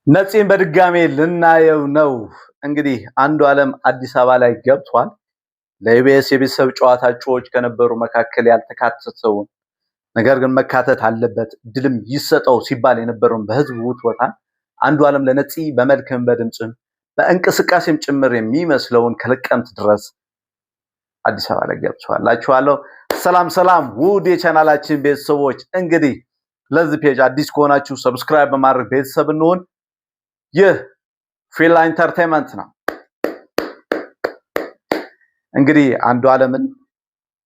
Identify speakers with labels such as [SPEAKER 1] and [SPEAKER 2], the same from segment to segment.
[SPEAKER 1] ነፂን በድጋሜ ልናየው ነው። እንግዲህ አንዱ ዓለም አዲስ አበባ ላይ ገብቷል። ለኢቢኤስ የቤተሰብ ጨዋታ እጩዎች ከነበሩ መካከል ያልተካተተውን ነገር ግን መካተት አለበት ድልም ይሰጠው ሲባል የነበረውን በህዝቡ ውትወታ አንዱ ዓለም ለነፂ በመልክም በድምፅም በእንቅስቃሴም ጭምር የሚመስለውን ከለቀምት ድረስ አዲስ አበባ ላይ ገብቷል ላችኋለሁ። ሰላም ሰላም፣ ውድ የቻናላችን ቤተሰቦች፣ እንግዲህ ለዚህ page አዲስ ከሆናችሁ subscribe በማድረግ ቤተሰብ እንሆን። ይህ ፊላ Entertainment ነው። እንግዲህ አንዱ ዓለምን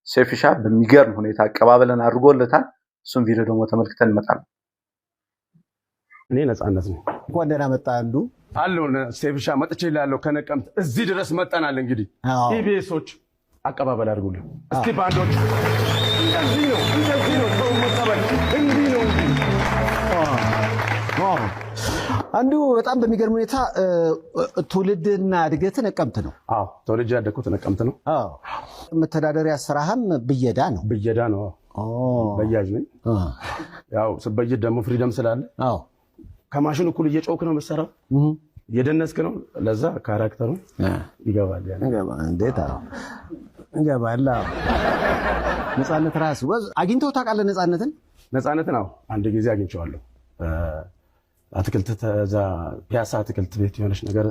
[SPEAKER 1] ሴፊሻ በሚገርም ሁኔታ አቀባበልን አድርጎለታል። እሱም ቪዲዮ ደግሞ ተመልክተን እንመጣለን።
[SPEAKER 2] እኔ ነፃነት ነው።
[SPEAKER 3] እንኳን ደህና መጣ አንዱ።
[SPEAKER 2] አለሁ ሴፍሻ፣ መጥቼ ላለሁ ከነቀምት እዚህ ድረስ መጠናል። እንግዲህ ኢቢኤሶች አቀባበል አድርጉልን እስቲ ባንዶች። እንደዚህ ነው፣ እንደዚህ ነው ሰው መቀበል፣ እንዲህ ነው እንጂ።
[SPEAKER 3] አንዱ በጣም በሚገርም ሁኔታ ትውልድና እድገት ነቀምት ነው።
[SPEAKER 2] አዎ፣ ተወልጄ ያደግኩት ነቀምት ነው።
[SPEAKER 3] መተዳደሪያ ስራህም ብየዳ ነው።
[SPEAKER 2] ብየዳ ነው። በያጅ ነኝ። ያው ስበይድ ደግሞ freedom ስላለ ከማሽን እኩል እየጮክ ነው የምትሰራው፣ እየደነስክ ነው። ለዛ character ኡ ይገባል።
[SPEAKER 3] እንዴት ይገባል። ነፃነት ራሱ አግኝተው ታውቃለህ? ነፃነትን
[SPEAKER 2] ነፃነትን አዎ፣ አንድ ጊዜ አግኝቼዋለሁ። አትክልት እዛ ፒያሳ አትክልት ቤት የሆነች ነገር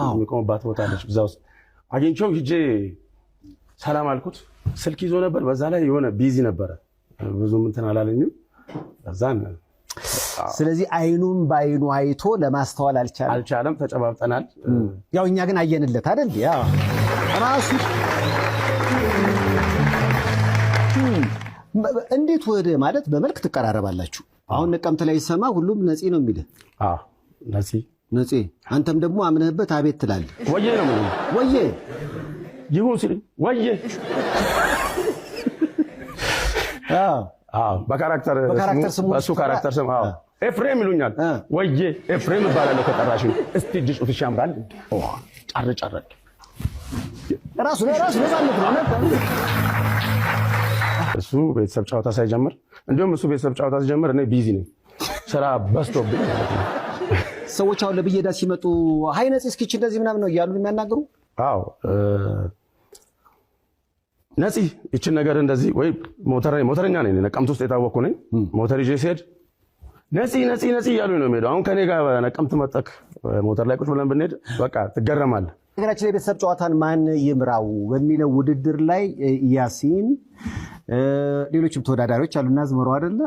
[SPEAKER 2] የሚቆምባት ቦታ አለች። እዛ ውስጥ አግኝቼው ሂጄ ሰላም አልኩት። ስልክ ይዞ ነበር፣ በዛ ላይ የሆነ busy ነበረ። ብዙም እንትን አላለኝም። እዛን
[SPEAKER 3] ስለዚህ አይኑን በአይኑ አይቶ ለማስተዋል አልቻለም
[SPEAKER 2] አልቻለም። ተጨባብጠናል።
[SPEAKER 3] ያው እኛ ግን አየንለት አይደል? ያው ራሱ እንዴት ወደ ማለት በመልክ ትቀራረባላችሁ። አሁን ነቀምት ላይ ይሰማ ሁሉም ነፂ ነው የሚልህ።
[SPEAKER 2] ነፂ
[SPEAKER 3] ነፂ። አንተም ደግሞ አምነህበት አቤት ትላለህ።
[SPEAKER 2] ወዬ ነው
[SPEAKER 3] ወዬ
[SPEAKER 2] ይሁን ሲል ወዬ በ character በእሱ character ስም ኤፍሬም ይሉኛል። ወዬ ኤፍሬም እባላለሁ። ከጠራሽኝ እስቲ እጅ ጡትሽ ያምራል። ጫር ጫር
[SPEAKER 3] ራሱ ራሱ ነፃነት ነው።
[SPEAKER 2] እሱ ቤተሰብ ጨዋታ ሳይጀምር፣ እንዲሁም እሱ ቤተሰብ ጨዋታ ሲጀምር እኔ busy ነኝ፣ ስራ በዝቶብኝ ማለት ነው።
[SPEAKER 3] ሰዎች አሁን ለብየዳ ሲመጡ hi ነፂ እስኪች እንደዚህ ምናምን ነው እያሉ የሚያናግሩ።
[SPEAKER 2] አዎ፣ ነፂ ይችን ነገር እንደዚህ ወይ ሞተረኛ ነኝ፣ ነቀምት ውስጥ የታወቅኩ ነኝ። ሞተር ይዤ ሲሄድ ነፂ ነፂ ነፂ እያሉ ነው የሚሄደው። አሁን ከኔ ጋር ነቀምት መጠክ ሞተር ላይ ቁጭ ብለን ብንሄድ በቃ ትገረማለህ።
[SPEAKER 3] ነገራችን ላይ የቤተሰብ ጨዋታን ማን ይምራው በሚለው ውድድር ላይ ያሲን፣ ሌሎችም ተወዳዳሪዎች አሉ እና ዝመሮ አይደለ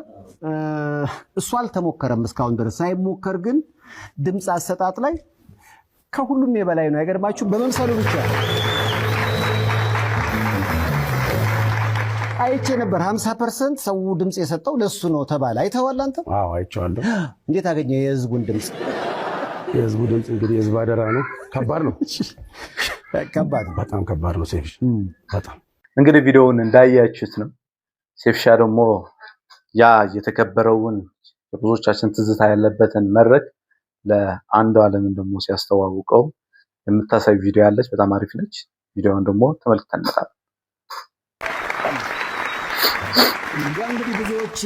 [SPEAKER 3] እሱ አልተሞከረም እስካሁን ድረስ። ሳይሞከር ግን ድምፅ አሰጣጥ ላይ ከሁሉም የበላይ ነው። አይገርማችሁም? በመምሰሉ ብቻ አይቼ ነበር። 50% ሰው ድምፅ የሰጠው ለሱ ነው ተባለ። አይተኸዋል አንተ?
[SPEAKER 2] አዎ አይቼዋለሁ።
[SPEAKER 3] እንዴት አገኘ የህዝቡን ድምፅ?
[SPEAKER 2] የህዝቡ ድምፅ እንግዲህ የህዝብ አደራ ነው። ከባድ ነው፣
[SPEAKER 3] ከባድ ነው፣
[SPEAKER 2] በጣም ከባድ ነው። ሴፍሻ በጣም
[SPEAKER 1] እንግዲህ ቪዲዮውን እንዳያችሁት ነው። ሴፍሻ ደግሞ ያ የተከበረውን የብዙዎቻችን ትዝታ ያለበትን መድረክ ለአንዱ ዓለምን ደግሞ ሲያስተዋውቀው የምታሳይ ቪዲዮ ያለች በጣም አሪፍ ነች። ቪዲዮውን ደግሞ ተመልክተን እንመጣለን።
[SPEAKER 3] እንግዲህ ብዙዎች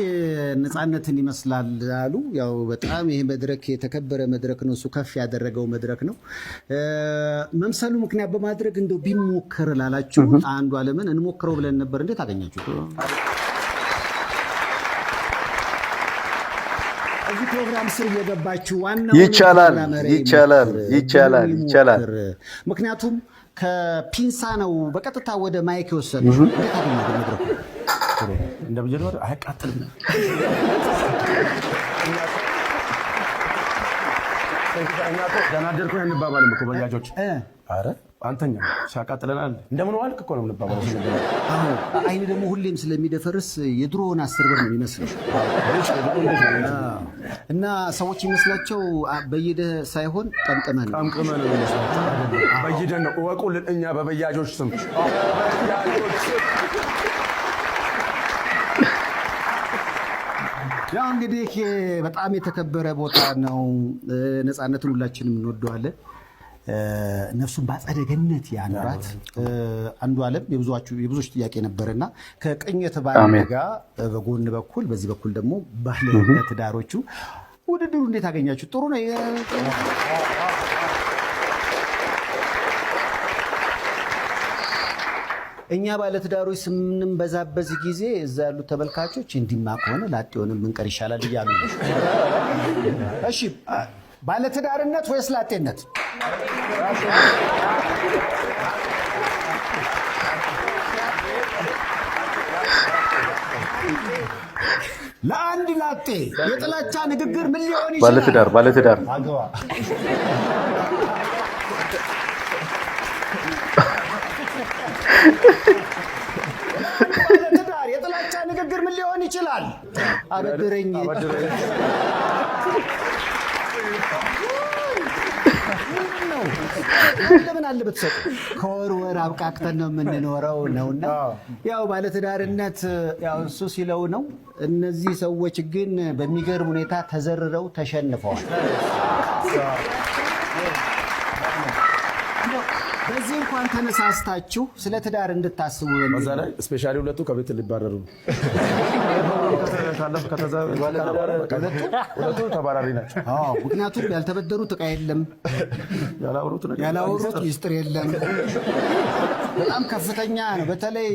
[SPEAKER 3] ነፃነትን ይመስላል አሉ። ያው በጣም ይሄ መድረክ የተከበረ መድረክ ነው። እሱ ከፍ ያደረገው መድረክ ነው። መምሰሉ ምክንያት በማድረግ እንደው ቢሞከር ላላችሁ አንዱ ዓለምን እንሞክረው ብለን ነበር። እንዴት አገኛችሁ? እዚህ ፕሮግራም ስር እየገባችሁ ዋናው
[SPEAKER 1] ይቻላል፣ ይቻላል፣ ይቻላል፣ ይቻላል።
[SPEAKER 3] ምክንያቱም ከፒንሳ ነው በቀጥታ ወደ mic የወሰደው። እንዴት አገኛችሁ መድረኩ?
[SPEAKER 2] እንደ ብየዳ አያቃጥልም። እኛ እኮ ደህና አደርኩኝ አንባባልም እኮ በያጆች። ኧረ አንተኛ ሲያቃጥለናል እንደምን ዋልክ እኮ ነው የምንባባለው።
[SPEAKER 3] አይን ደግሞ ሁሌም ስለሚደፈርስ የድሮውን 10 ብር ነው የሚመስለው እና ሰዎች ይመስላቸው በይደህ ሳይሆን ጠምጥመህ ነው።
[SPEAKER 2] ጠምጥመህ ነው የሚመስላቸው። በይደን ነው እወቁልን። እኛ በበያጆች ስም
[SPEAKER 3] ያው እንግዲህ በጣም የተከበረ ቦታ ነው። ነፃነትን ሁላችንም እንወደዋለን። ነፍሱን በአጸደ ገነት ያኑራት። አንዱ ዓለም የብዙዎች ጥያቄ ነበርና ከቅኝት ባንድ ጋር በጎን በኩል በዚህ በኩል ደግሞ ባለ ትዳሮቹ ውድድሩ እንዴት አገኛችሁ? ጥሩ ነው። እኛ ባለትዳሮች ስንበዛበት ጊዜ እዛ ያሉ ተመልካቾች እንዲማ ከሆነ ላጤውንም ብንቀር ይሻላል እያሉ ነው። እሺ፣ ባለትዳርነት ወይስ ላጤነት? ለአንድ ላጤ የጥላቻ ንግግር ምን ሊሆን ይችላል?
[SPEAKER 1] ባለትዳር፣ ባለትዳር።
[SPEAKER 3] አግባ። ባለትዳር የጥላቻ ንግግር ምን ሊሆን ይችላል? አበድረኝ። ነው ለምን አለ ብትሰጡ? ከወር ወር አብቃቅተን ነው የምንኖረው ነውና ያው ባለትዳርነት ያው እሱ ሲለው ነው። እነዚህ ሰዎች ግን በሚገርም ሁኔታ ተዘርረው ተሸንፈዋል። በዚህ እንኳን ተነሳስታችሁ ስለ ትዳር እንድታስቡ በሚል
[SPEAKER 2] በዛ ላይ specially ሁለቱ ከቤት ሊባረሩ ነው። ሁለቱ ተባራሪ ናቸው።
[SPEAKER 3] አዎ፣ ምክንያቱም ያልተበደሩት ዕቃ የለም፣
[SPEAKER 2] ያላወሩት ነገር
[SPEAKER 3] ያላወሩት ሚስጥር የለም። በጣም ከፍተኛ ነው። በተለይ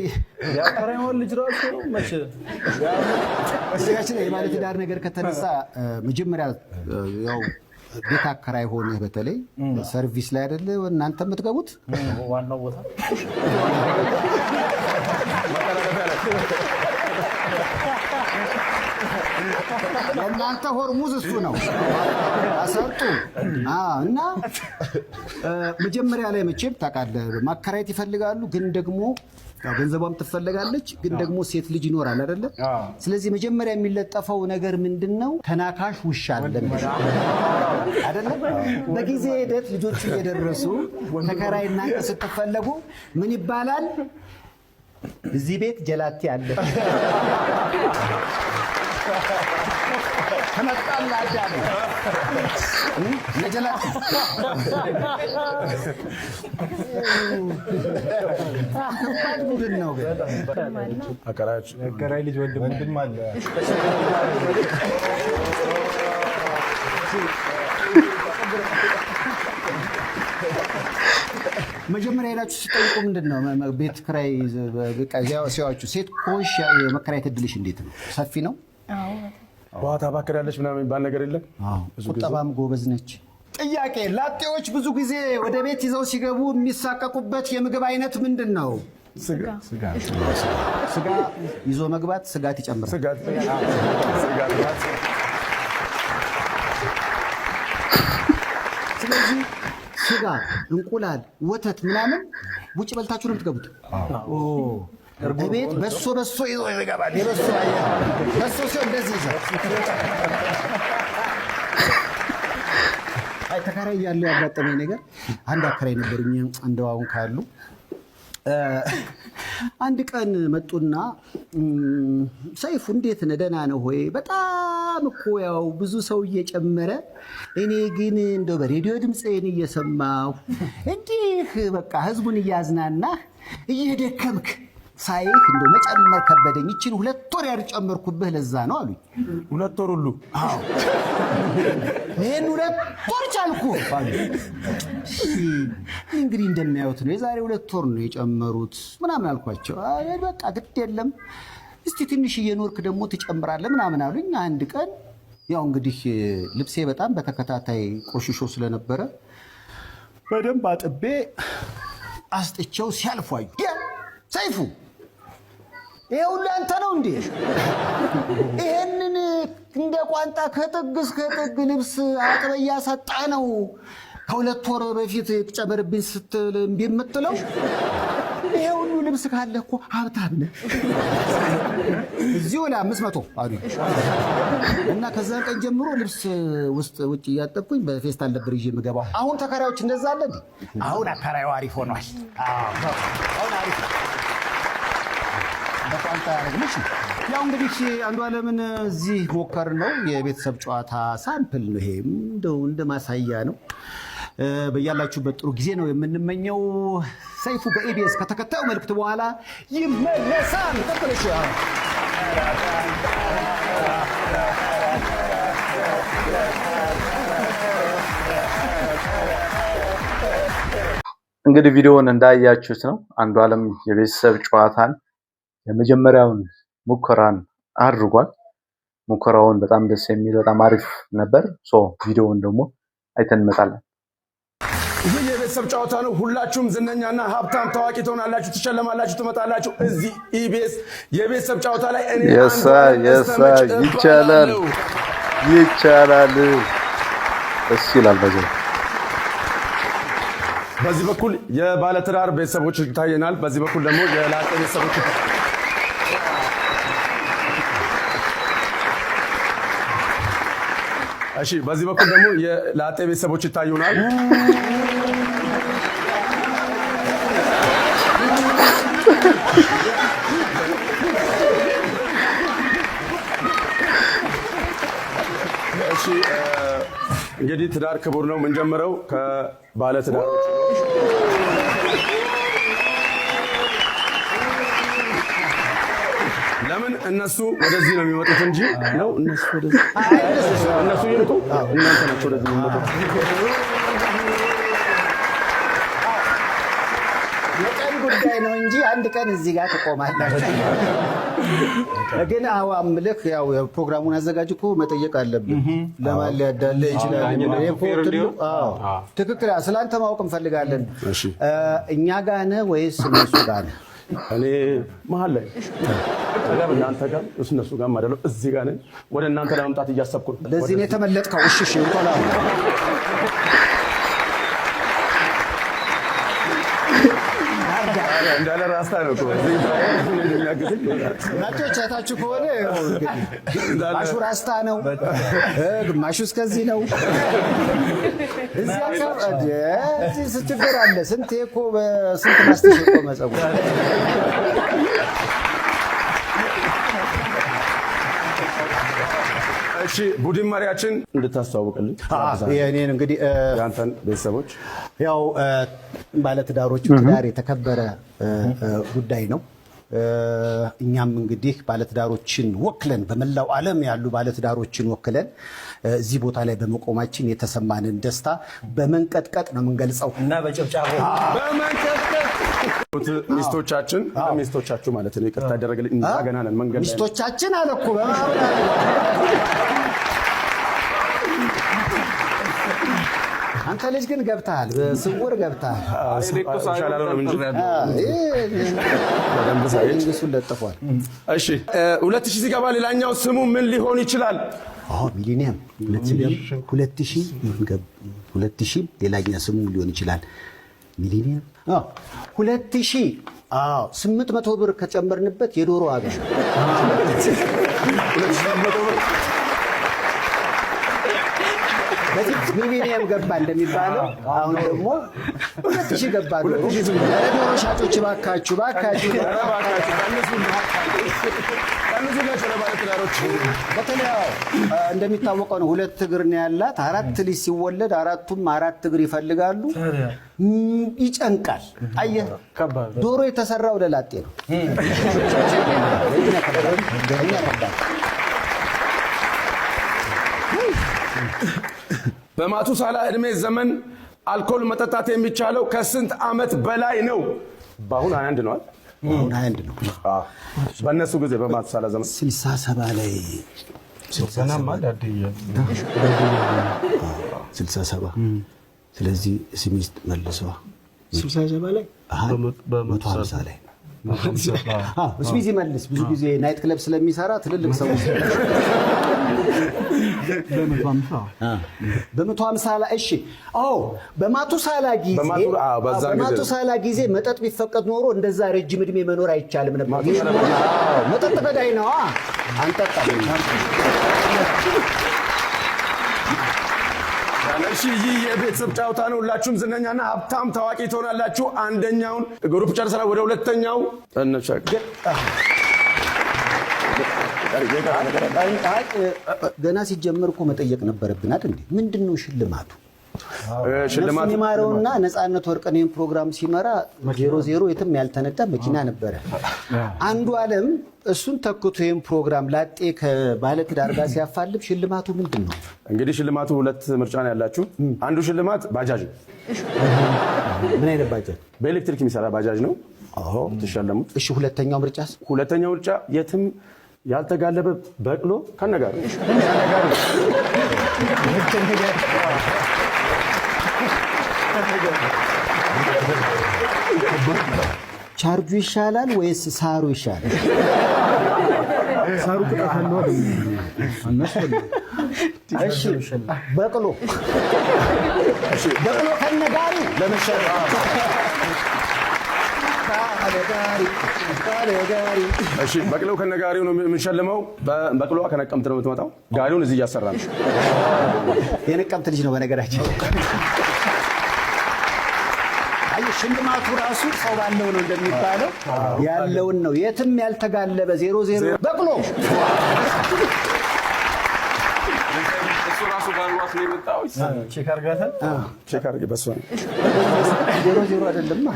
[SPEAKER 4] የአከራይዋን ልጅ ራሱ መቼ
[SPEAKER 3] እዚያችን የባለትዳር ነገር ከተነሳ መጀመሪያ ያው ቤት አከራይ ሆነህ በተለይ service ላይ አይደለ እናንተ የምትገቡት?
[SPEAKER 4] ዋናው ቦታ።
[SPEAKER 3] የእናንተ ሆርሙዝ እሱ ነው። አሰርጡ እና መጀመሪያ ላይ መቼም ታውቃለህ ማከራየት ይፈልጋሉ፣ ግን ደግሞ ያው ገንዘቧም ትፈለጋለች፣ ግን ደግሞ ሴት ልጅ ይኖራል አይደለ? ስለዚህ መጀመሪያ የሚለጠፈው ነገር ምንድን ነው? ተናካሽ ውሻ አለ አይደለ? በጊዜ ሂደት ልጆቹ እየደረሱ ተከራይ እናንተ ስትፈለጉ ምን ይባላል? እዚህ ቤት ጀላቲ አለ። ተመጣላ አዳም ለጀላቲ ከባድ ቡድን ነው ግን።
[SPEAKER 2] አከራዮች
[SPEAKER 5] አከራይ ልጅ ወንድም አለ።
[SPEAKER 3] መጀመሪያ ሄዳችሁ ሲጠይቁ ምንድን ነው ቤት ኪራይ በቃ ሲያዋችሁ ሴት ከሆንሽ የመከራየት እድልሽ እንዴት ነው? ሰፊ ነው?
[SPEAKER 2] ውሃ ታባክራለች ምናምን የሚባል ነገር የለም። ብዙ ጊዜ
[SPEAKER 3] ቁጠባም ጎበዝ ነች። ጥያቄ፣ ላጤዎች ብዙ ጊዜ ወደ ቤት ይዘው ሲገቡ የሚሳቀቁበት የምግብ አይነት ምንድን ነው?
[SPEAKER 2] ስጋ።
[SPEAKER 3] ስጋ ይዞ መግባት ስጋት ይጨምራል።
[SPEAKER 2] ስጋት።
[SPEAKER 3] ስለዚህ ስጋ፣ እንቁላል፣ ወተት ምናምን ውጭ በልታችሁ ነው የምትገቡት። ቤት በሶ በሶ ይዞ ይገባል። የበሶ በሶ ሲሆን እንደዚህ ይዘው። አይ ተከራይ ያለው ያጋጠመኝ ነገር አንድ አከራይ ነበሩኝ። እንደው አሁን ካሉ አንድ ቀን መጡና ሰይፉ እንዴት ነህ? ደህና ነህ ወይ? በጣም እኮ ያው ብዙ ሰው እየጨመረ እኔ ግን እንደው በሬዲዮ ድምፅህን እየሰማሁ እንዲህ በቃ ህዝቡን እያዝናናህ እየደከምክ ሳይህ እንደው መጨመር ከበደኝ። ይችን 2 ወር ያልጨመርኩብህ ለዛ ነው አሉኝ።
[SPEAKER 2] 2 ወር ሁሉ?
[SPEAKER 3] አዎ። ይሄን 2 ወር ቻልኩ አሉኝ። እሺ እንግዲህ እንደሚያዩት ነው የዛሬ 2 ወር ነው የጨመሩት ምናምን አልኳቸው። አይ በቃ ግድ የለም እስቲ ትንሽ እየኖርክ ደግሞ ትጨምራለህ ምናምን አሉኝ። አንድ ቀን ያው እንግዲህ ልብሴ በጣም በተከታታይ ቆሽሾ ስለነበረ በደንብ አጥቤ አስጥቼው ሲያልፉ አዩ። ያ ሰይፉ ይሄ ሁሉ ያንተ ነው እንዴ? ይሄንን እንደ ቋንጣ ከጥግ እስከ ጥግ ልብስ አጥበህ እያሰጣ ነው ከሁለት ወር በፊት ጨምርብኝ ስትል እምቢ የምትለው? ይሄ ሁሉ ልብስ ካለ እኮ ሀብታም ነህ። እዚሁ ላይ 500 አሉኝ። እና ከዛን ቀን ጀምሮ ልብስ ውስጥ ውጭ እያጠብኩኝ በፌስታል ነበር ይዤ የምገባው። አሁን ተከራዮች እንደዛ አለ እንዴ? አሁን አከራዩ አሪፍ ሆኗል። አዎ አሁን አሪፍ ነው። በቋንጣ ያደረግልሽ ነው። ያው እንግዲህ አንዱዓለምን እዚህ ሞከር ነው የቤተሰብ ጨዋታ sample ነው። ይሄ እንደው እንደ ማሳያ ነው። በያላችሁበት ጥሩ ጊዜ ነው የምንመኘው። ሰይፉ በኢቢኤስ ከተከታዩ መልእክት በኋላ ይመለሳል። ቀጥለሽ።
[SPEAKER 1] እንግዲህ ቪዲዮውን እንዳያችሁት ነው። አንዱዓለም የቤተሰብ ጨዋታን የመጀመሪያውን ሙከራን አድርጓል። ሙከራውን በጣም ደስ የሚል በጣም አሪፍ ነበር። So ቪዲዮውን ደግሞ አይተን እንመጣለን።
[SPEAKER 2] ይህ የቤተሰብ ጨዋታ ነው። ሁላችሁም ዝነኛና ሀብታም ታዋቂ ትሆናላችሁ፣ ትሸለማላችሁ፣ ትመጣላችሁ። እዚህ ኢቢኤስ የቤተሰብ ጨዋታ ላይ እኔ
[SPEAKER 1] የሳ
[SPEAKER 2] አንዱዓለም
[SPEAKER 1] የሳ
[SPEAKER 2] በስተመጭ
[SPEAKER 1] ይቻላል
[SPEAKER 2] እባላለሁ።
[SPEAKER 1] ይቻላል። ደስ ይላል። በዚህ
[SPEAKER 2] በዚህ በኩል የባለትዳር ቤተሰቦች ይታየናል። በዚህ በኩል ደግሞ የላጤ ቤተሰቦች። እሺ፣ በዚህ በኩል ደግሞ የላጤ ቤተሰቦች ይታዩናል። እሺ፣ እንግዲህ ትዳር ክቡር ነው። የምንጀምረው ከባለትዳሮች ነው። ለምን እነሱ ወደዚህ ነው የሚመጡት እንጂ ነው እነሱ ወደዚህ እነሱ ይምጡ፣ እናንተ ናቸው ወደዚህ የሚመጡት።
[SPEAKER 3] የቀን ጉዳይ ነው እንጂ አንድ ቀን እዚህ ጋር ትቆማላችሁ። ግን አዎ አምልክ ያው ፕሮግራሙን አዘጋጅ እኮ መጠየቅ አለብን። ለማን ሊያዳላ ይችላል?
[SPEAKER 5] ዳኝነቱ
[SPEAKER 3] ይሄ እኮ
[SPEAKER 5] fair
[SPEAKER 3] ትልቁ-
[SPEAKER 5] እንዲሆን?
[SPEAKER 3] አዎ፣ ትክክል። ስለአንተ ማወቅ እንፈልጋለን።
[SPEAKER 2] እሺ።
[SPEAKER 3] እኛ ጋር ነህ ወይስ እነሱ ጋር ነህ?
[SPEAKER 2] እኔ መሀል ላይ እናንተ ጋር እነሱ ጋር አይደለም፣ እዚህ ጋር ነኝ። ወደ እናንተ ለመምጣት እያሰብኩ ነው።
[SPEAKER 3] ለዚህ ነው የተመለጥከው። እሺ፣ እሺ፣ እንኳን አሁን
[SPEAKER 2] እንዳለ ራስታ ነው እኮ እዚህ እንደሚያግዘኝ
[SPEAKER 3] ናቸው። አይታችሁ ከሆነ ያው እንግዲህ ግማሹ ራስታ ነው፣ ግማሹ እስከዚህ ነው። እዚህ አካባቢ እዚህ ችግር አለ። ስንት እኮ በስንት ማስቲሽ የቆመ ፀጉር።
[SPEAKER 2] እሺ፣ ቡድን መሪያችን እንድታስተዋውቅልኝ
[SPEAKER 3] የእኔን እንግዲህ
[SPEAKER 2] የአንተን ቤተሰቦች።
[SPEAKER 3] ያው ባለትዳሮቹ ትዳር የተከበረ ጉዳይ ነው። እኛም እንግዲህ ባለትዳሮችን ወክለን፣ በመላው ዓለም ያሉ ባለትዳሮችን ወክለን እዚህ ቦታ ላይ በመቆማችን የተሰማንን ደስታ በመንቀጥቀጥ ነው የምንገልጸው።
[SPEAKER 4] እና በጭብጫቦ።
[SPEAKER 2] በመንቀጥቀጥ። ሚስቶቻችን፣ ሚስቶቻችሁ ማለት ነው። ይቅርታ ያደረግልኝ እኛ ገና ነን፣ መንገድ ላይ ነን።
[SPEAKER 3] ሚስቶቻችን አለ እኮ በማመን። አንተ ልጅ ግን ገብተሃል፣ በስውር ገብተሃል።
[SPEAKER 2] ይሻላል እንጂ በደንብ ሳይል
[SPEAKER 3] መንግስቱን ለጥፏል።
[SPEAKER 2] እሺ፣ 2000 ሲገባ ሌላኛው ስሙ ምን ሊሆን ይችላል?
[SPEAKER 3] አዎ፣ ሚሊኒየም 2000፣ 2000 ሌላኛ ስሙ ሊሆን ይችላል። ሚሊኒየም፣ አዎ፣ 2000፣ አዎ፣ 800 ብር ከጨመርንበት የዶሮ ዋጋ ነው።
[SPEAKER 2] 2800 ብር።
[SPEAKER 3] በፊት ሚሊኒየም ገባ እንደሚባለው አሁን ደግሞ 2000 ገባ። ዶሮ፣ ኧረ ዶሮ ሻጮች እባካችሁ እባካችሁ።
[SPEAKER 2] ኧረ እባካችሁ ቀንሱላቸው ለባለትዳሮች።
[SPEAKER 3] በተለይ ያው እንደሚታወቀው ነው፣ ሁለት እግር ነው ያላት። አራት ልጅ ሲወለድ አራቱም አራት እግር ይፈልጋሉ። ይጨንቃል። አየህ፣ ዶሮ የተሰራው ለላጤ ነው። ለእኛ ከባድ፣ ለእኛ ከባድ።
[SPEAKER 2] በማቱሳላ ዕድሜ ዘመን አልኮል መጠጣት የሚቻለው ከስንት ዓመት በላይ ነው? በአሁን 21 ነው አይደል?
[SPEAKER 3] አሁን 21 ነው።
[SPEAKER 2] በእነሱ ጊዜ በማቱሳላ ዘመን
[SPEAKER 3] 67 ላይ።
[SPEAKER 5] ገናማ ዳዴ እያለ።
[SPEAKER 3] 67። ስለዚህ ስሚዝ መልሰዋ።
[SPEAKER 6] 67 ላይ።
[SPEAKER 3] 150 ላይ። አዎ፣ ስሚዝ ይመልስ። ብዙ ጊዜ night club ስለሚሰራ ትልልቅ ሰዎች
[SPEAKER 6] በ150።
[SPEAKER 3] በ150 ላይ። እሺ፣ ኦ በማቱሳላ ጊዜ
[SPEAKER 2] በዛ ጊዜ ነው።
[SPEAKER 3] በማቱሳላ ጊዜ መጠጥ ቢፈቀድ ኖሮ እንደዛ ረጅም እድሜ መኖር አይቻልም ነበር። አዎ፣ መጠጥ ገዳይ ነው። አንጠጣም።
[SPEAKER 2] እሺ፣ ይህ የቤተሰብ ጨዋታ ነው። ሁላችሁም ዝነኛና ሀብታም ታዋቂ ትሆናላችሁ። አንደኛውን group ጨርሰናል። ወደ ሁለተኛው እንሻገር።
[SPEAKER 3] አይ፣ ገና ሲጀመር እኮ መጠየቅ ነበረብን አይደል እንዴ? ምንድን ነው ሽልማቱ?
[SPEAKER 2] ሽልማቱ
[SPEAKER 3] ነፍሱን ይማረውና ነፃነት ወርቅነህ ፕሮግራም ሲመራ 00 የትም ያልተነዳ መኪና ነበረ። አንዱ ዓለም እሱን ተክቶ ይህን ፕሮግራም ላጤ ከባለትዳር ጋር ሲያፋልም ሽልማቱ ምንድን ነው?
[SPEAKER 2] እንግዲህ ሽልማቱ ሁለት ምርጫ ነው ያላችሁ። አንዱ ሽልማት ባጃጅ ነው።
[SPEAKER 3] ምን አይነት ባጃጅ?
[SPEAKER 2] በኤሌክትሪክ የሚሰራ ባጃጅ ነው ትሸለሙት።
[SPEAKER 3] እሺ፣ ሁለተኛው ምርጫስ?
[SPEAKER 2] ሁለተኛው ምርጫ የትም ያልተጋለበ በቅሎ ከነጋሪ።
[SPEAKER 3] ቻርጁ ይሻላል ወይስ ሳሩ ይሻላል?
[SPEAKER 6] ሳሩ ቅጣት አለው አይደል? አናስፈልግም።
[SPEAKER 3] እሺ፣ በቅሎ በቅሎ ከነጋሪ
[SPEAKER 2] እሺ፣ በቅሎ ከነጋሪው ነው የምንሸልመው። በቅሎዋ ከነቀምት ነው የምትመጣው። ጋሪውን እዚህ እያሰራ ነው።
[SPEAKER 3] የነቀምት ልጅ ነው በነገራችን። አየህ፣ ሽልማቱ ራሱ ሰው ባለው ነው እንደሚባለው ያለውን ነው። የትም ያልተጋለበ 00 በቅሎ።
[SPEAKER 5] እሱ ራሱ ጋልቧት ነው የመጣው።
[SPEAKER 4] Check አድርጋታል።
[SPEAKER 2] Check አድርጌ በእሷ ነው።
[SPEAKER 3] 00 አይደለማ፣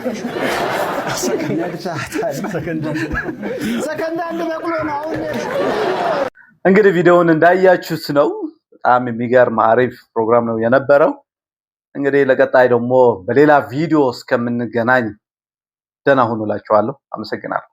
[SPEAKER 3] ነድታታል። ሰከንድ አንድ በቅሎ ነው አሁን።
[SPEAKER 1] እንግዲህ ቪዲዮውን እንዳያችሁት ነው። በጣም የሚገርም አሪፍ ፕሮግራም ነው የነበረው። እንግዲህ ለቀጣይ ደግሞ በሌላ ቪዲዮ እስከምንገናኝ ደህና ሁኑ እላችኋለሁ። አመሰግናለሁ።